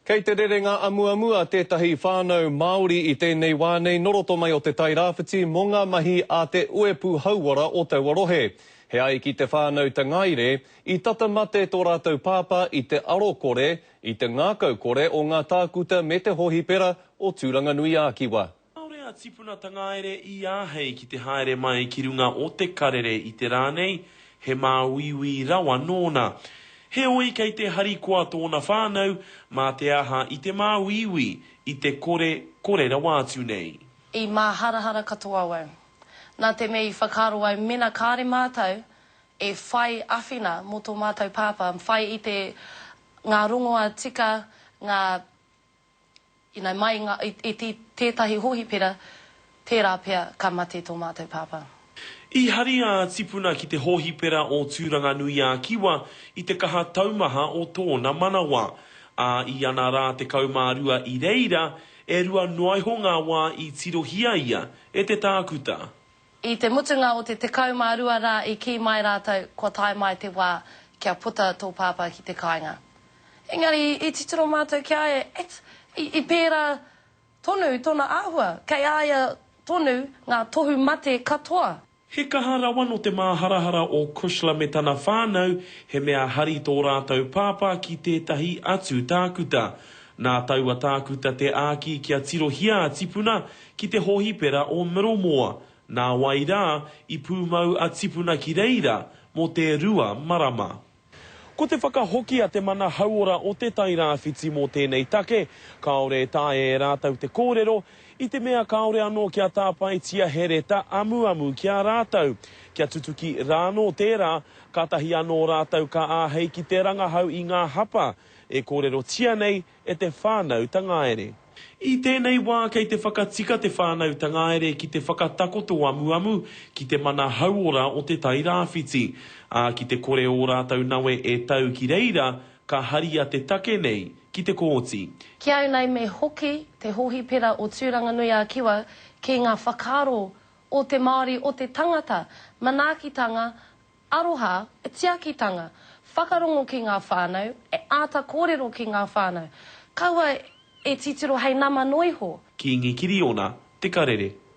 Kei te rerenga amuamu a tētahi whānau Māori i tēnei wā nei nō roto mai o Te Tairāwhiti mō ngā mahi a te uepu hauora o taua rohe. He ai ki te whānau Tangaere, i tata mate tō rātou pāpā i te aro kore, i te ngākau kore o ngā tākuta me te hohipera o Tūranganui-ā-Kiwa. Kāore a Tipuna Tangaere i āhei ki te haere mai ki runga o te karere i te rā nei, he māuiui rawa nōna. Heoi kei te harikoa tōna whānau, mā te aha i te māuiui, i te kore, kore rawa atu nei. I māharahara katoa au. Nā te mea i whakaaro au mena kāre mātou e whai awhina mō tō mātou pāpā, whai i te, ngā rongoa tika, ngā you know, mai i ngā, i, i tētahi hōhipera, tērā pea ka mate tō mātou pāpā. I hari a Tipuna ki te hōhipera o Tūranganui-ā-Kiwa i te kaha taumaha o tōna manawa. Ā, i ana rā 12 i reira, e rua noaiho ngā wā i tirohia ia e te tākuta. I te mutunga o te 12 rā i kī mai rātou kua tae mai te wā kia puta tō pāpā ki te kāinga. Engari i titiro mātou ki a ia, it's, i, i pērā tonu tōna āhua, kei a ia tonu ngā tohu mate katoa. He kaha rawa nō te māharahara o Cushla me tana whānau, he mea hari tō rātou pāpā ki tētahi atu tākuta. Nā taua tākuta te āki kia tirohia a Tipuna ki te hōhipera o Middlemore. Nāwai rā, i pūmau a Tipuna ki reira mō te rua marama. Ko te whakahoki a Te Mana Hauora o Te Tairāwhiti mō tēnei take, kāore e taea e rātou te kōrero, i te mea kāore anō kia tāpaetia he reta amuamu ki a rātou. Kia tutuki rānō tērā, kātahi anō rātou ka āhei ki te rangahau i ngā hapa e kōrerotia nei e te whānau Tangaere. I tēnei wā kei te whakatika te whānau Tangaere ki te whakatakoto amuamu ki te mana hauora o Te Tai Rāwhiti, ā, ki te kore ō rātou nawe e tau ki reira, ka haria te take nei ki te kōti. Ki au nei me hoki te hōhipera o Tūranganui-ā-Kiwa ki ngā whakaaro o te Māori, o te tangata, manaakitanga, Aroha, tiakitanga, whakarongo ki ngā whānau, āta kōrero ki ngā whānau. Kaua e titiro hei nama noa iho. Kīngi Kiriona, Te Karere.